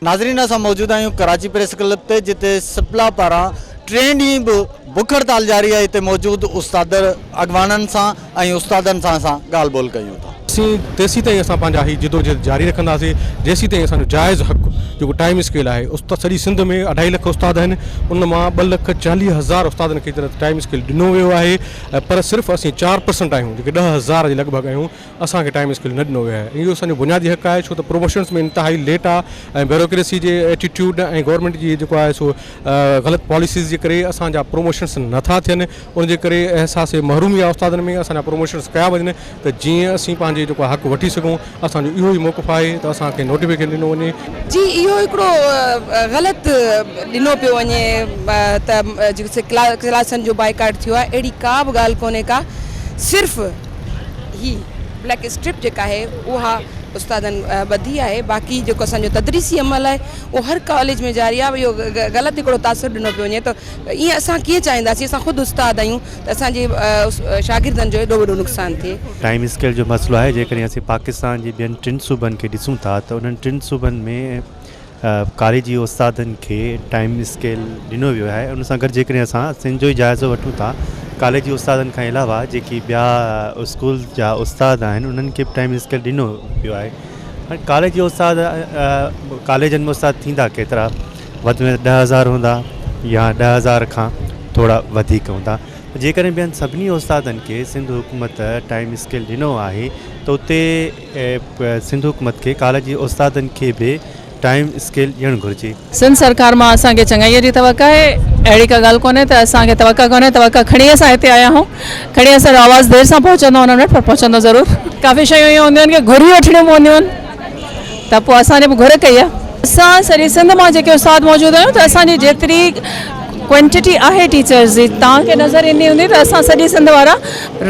ناظرين اسان موجود آهيون ڪراچي پريس ڪلب تي جتي سپلا پاران ٽئين ڏينهن به بک هڙتال جاري آهي هتي موجود استاد اڳواڻن سان ۽ استادن سان اسان ڳالهه ٻولهه ڪيون ٿا. اسين تيسيتائين اسان پنهنجا هي جدوجهد جاري رکنداسين جيسيتائين اسان جو جائز حق جيڪو ٽائيم اسڪيل آهي استاد سڄي سنڌ ۾ اڍائي لک استاد آهن ان مان 2,40,000 استادن کي ٽائيم اسڪيل ڏنو ويو آهي پر صرف اسين 4% آهيون جيڪي 10,000 جي لڳ ڀڳ آهيون اسان کي ٽائيم اسڪيل نه ڏنو ويو آهي ۽ اهو اسان جو بنيادي حق آهي ڇو ته پروموشنس ۾ انتهائي ليٽ آهي ۽ بيوروڪريسي جي ايٽيٽيوڊ ۽ گورنمينٽ جي جيڪو آهي سو غلط پاليسيز جي ڪري اسان جا پروموشنس نٿا ٿين ان جي ڪري احساس محرومي آهي استادن ۾ اسان جا پروموشنس ڪيا وڃن ته جيئن اسين پنهنجي جيڪو آهي حق وٺي سگهون اسان جو اهو ئي موقف آهي ته اسان کي نوٽيفڪيشن ڏنو وڃي. جي اهو هڪڙو غلط ڏنو پيو وڃي ته جيڪو ڪلاسن جو بائيڪاٽ ٿيو آهي اهڙي ڪا به ڳالهه ڪونهي ڪا صرف هي بليڪ اسٽرپ جيڪا آهي اها استادن ٻڌي آهي باقي جيڪو اسان جو تدريسي عمل آهي اهو هر ڪاليج ۾ جاري آهي اهو غلط هڪڙو تاثر ڏنو پيو وڃي ته ائين اسان ڪيئن چاهينداسين اسان خود استاد آهيون ته اسان جي شاگردن جو ايڏو وڏو نقصان ٿئي. ٽائيم اسڪيل جو مسئلو آهي جيڪڏهن اسين پاڪستان جي ٻين ٽن صوبن کي ڏسون ٿا ته انهن ٽن صوبن ۾ ڪاليجي استادن کي ٽائيم اسڪيل ڏنو ويو آهي ان سان گڏ جيڪڏهن اسان سنڌ جو ئي جائزو وٺون ٿا ڪاليجي استادن کان علاوه جيڪي ٻيا اسڪول جا استاد آهن انهن کي به ٽائيم اسڪيل ڏنو ويو آهي هاڻي ڪاليجي استاد ڪاليجن ۾ استاد ٿيندا ڪيترا وڌ ۾ وڌ 10,000 هوندا يا 10,000 کان ٿورا وڌيڪ هوندا جيڪڏهن ٻين سڀني استادن کي سنڌ حڪومت ٽائيم اسڪيل ڏنو آهي ته اتي سنڌ حڪومت کي ڪاليج جي استادن کي به ٽائيم اسڪيل ڏيڻ گهرجي. سنڌ سرڪار مان اسان کي چڱائيء جي توقع آهي، اهڙي ڪا ڳالهه ڪونهي ته اسان کي توقع ڪونهي، توقع کڻي اسان هتي آيا آهيون، کڻي اسان جو آواز دير سان پهچندو انهن وٽ پر پهچندو ضرور. ڪافي شيون اهڙيون هونديون آهن ڪي گهري وٺڻيون پونديون آهن ته پوء اسان به گهر ڪئي آهي. اسان سڄي سنڌ مان جيڪي استاد موجود آهيون ته اسان جي جيتري ڪوانٽٽي آهي ٽيچرز جي توهان کي نظر ايندي هوندي ته اسان سڄي سنڌ وارا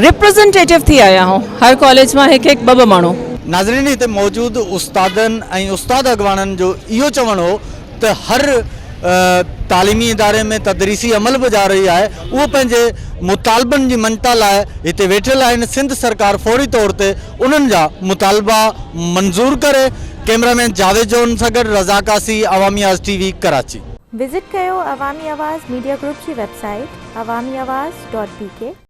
ريپريزنٽيٽو ٿي آيا آهيون هر ڪاليج مان هڪ هڪ ٻه ٻه ماڻهو. ناظرين هتي موجود استادن ۽ استاد اڳواڻن جو اهو چوڻ هو ته هر تعليمي اداري ۾ تدريسي عمل به جاري آهي اهو پنهنجي مطالبن جي مڃتا لاء هتي ويٺل آهن سنڌ سرڪار فوري طور تي انهن جا مطالبا منظور ڪري ڪئميرا مين جاويد جون سان گڏ رزاق عاصي عوامي آواز ٽي وي ڪراچي. وزٽ ڪيو عوامي آواز ميڊيا گروپ جي web site Awami Awaz dot B K.